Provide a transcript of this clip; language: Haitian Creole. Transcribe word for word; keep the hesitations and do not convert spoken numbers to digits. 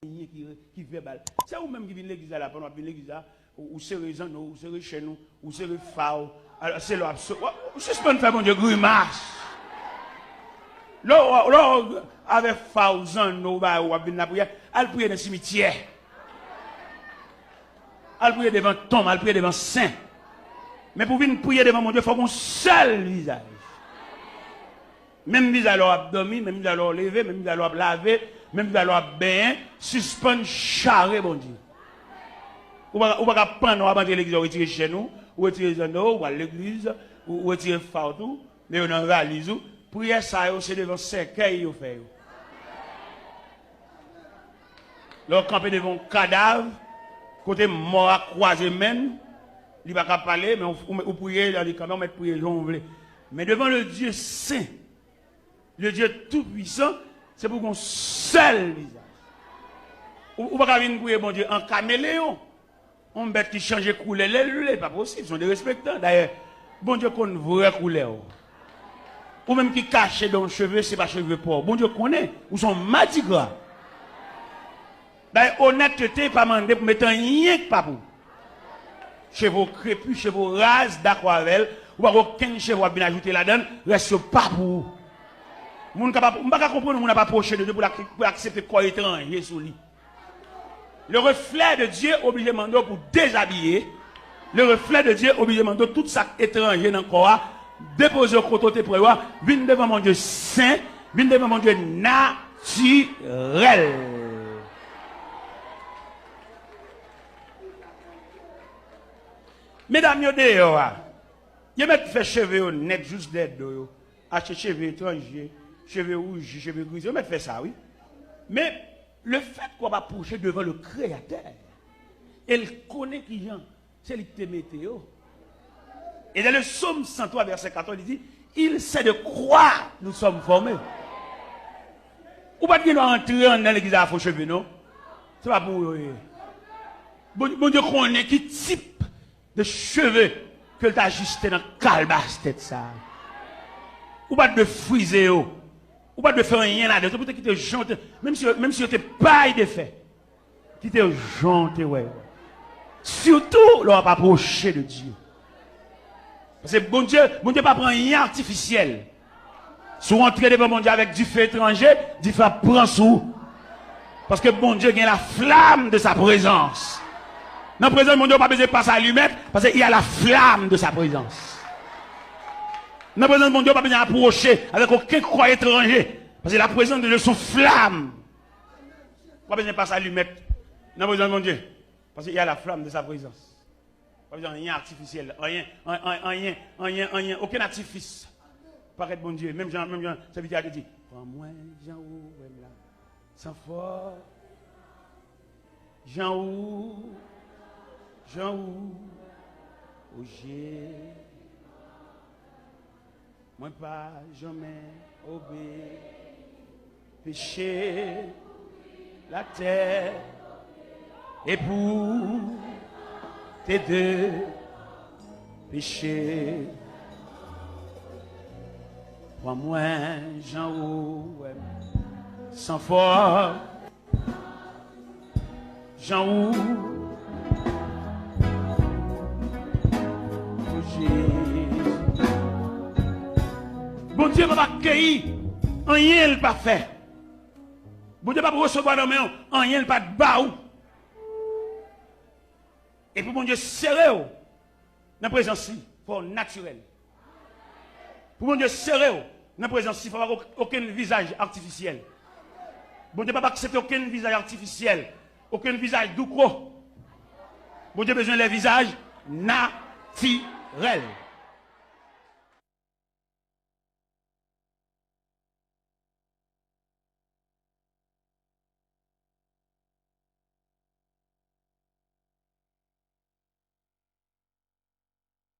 anyen ki, ki vèbal. Se ou menm ki vin legliz la, la, pandan w ap vin legliz la, ou, ou sere zanno w, ou sere chèn ou, ou sere fa w. Alò, se lè w ap so-, w, w sispann fè Bondye grimas. Lè w, lè w avèk fa w, zanno w, bagay ou, w ap vin lapriyè, al priye nan simityè. Al priye devan tonm, al priye devan sen. Men pou w vin priye devan Bondye, fò w gen yon sèl vizaj. Menm vizaj lè w ap dòmi, menm vizaj lè w leve, menm vizaj lè w ap lave, menm vizaj lè w ap benyen, sispann chare Bondye. Ou pa, ou pa ka pandan w ap antre legliz, ou retire chèn ou, ou retire zanno w, ou al legliz, ou, ou retire fa w tou, men yo nan valiz ou. Priyè sa yo, se devan sèkèy yo fè yo. Lè w kanpe devan yon kadav, kote mò a kwaze men l, li pa ka pale, men ou, ou, ou priye, li kanpe, ou mèt priye jan w vle. Men devan le Dieu saint, le Dieu tout puissant, se pou gen yon sèl vizaj. Ou, ou pa ka vin priye Bondye an kameleyon. Yon bèt ki chanje koulè lè l vle, pa posib, se yon derespektan. Dayè, Bondye konn vrè koulè w. Ou menm ki kache dan yon cheve, se pa cheve pa w. Bondye konnen, ou se yon madigra. Dayè, onètete pa mande pou mete anyen k pa pou. Cheve w krepi, cheve w raz, dakò avè l, ou pa gen okenn cheve w ap vin ajoute ladan l, rès yo pa pou ou. Moun k ap, m pa ka konprann moun ap apwoche de Dye pou l ak-, pou l aksepte kò etranje sou li. Le reflet de Dieu oblije mande w pou dezabiye. Le reflet de Dieu oblije mande w tout sa k etranje nan kò a, depoze yo kote w te pran yo a, vin devan Bondye sen, vin devan Bondye natirèl. Medam yo deyò a, yo mèt fè cheve yo nèt jous dèyè do yo. Achte cheve etranje, cheve wouji, cheve grize, yo mèt fè sa, wi. Men, lefètke w ap apwoche devan le Créateur, e l konnen kijan se li ki te mete yo. E dans le Psaume cent trois, verset quatorze, li di, il sait de quoi nous sommes formés. Ou pa t gen dwa antre anndan legliz a fo cheve, non. Se pa pou ou yo ye. Bon, Bondye konnen ki tip de cheve ke l ta ajiste nan kalbas tèt sa a. Ou pa t dwe frize yo. Ou pa t dwe fè anyen ladan yo. Se pou te kite jan w te, menm si yo, menm si yo te pay de fè, kite yo jan w te wè yo. Sitou lè w ap apwoche de Dye. Paske Bondye, Bondye pa pran anyen atifisyèl. Si w antre devan Bondye avèk dife etranje, dife ap pran sou ou. Paske Bondye gen la flamme de sa présence. Nan prezans Bondye, ou pa bezwen pase alimèt, paske il y a la flamme de sa présence. Nan prezans Bondye, ou pa bezwen apwoche avèk okenn kò etranje, paske la présence de Dieu se yon flamme. Ou pa bezwen pase alimèt nan prezans Bondye, paske il y a la flamme de sa présence. Pa bezwen anyen atifisyèl, anyen, an-, an-, anyen, anyen, anyen, okenn atifis. Pakèt Bondye, menm jan, menm jan sèvitè a te di, pran mwen jan ou wè m la, san fòs, jan ou, jan ou, o Jezi. Mwen pa janmen obeyi peche latè, e pou te de peche. Pran mwen jan ou wè m, san fòs. Jan ou, o Jezi. Bondye p ap akeyi anyen l pa fè. Bondye p ap resevwa nan men w anyen l pa t ba ou. E pou Bondye sere w nan prezans li, fò w natirèl. Pou Bondye sere w nan prezans li, fò pa gen okenn vizaj atifisyèl. Bondye p ap aksepte okenn vizaj atifisyèl, okenn vizaj douko. Bondye bezwen lè vizaj natirèl.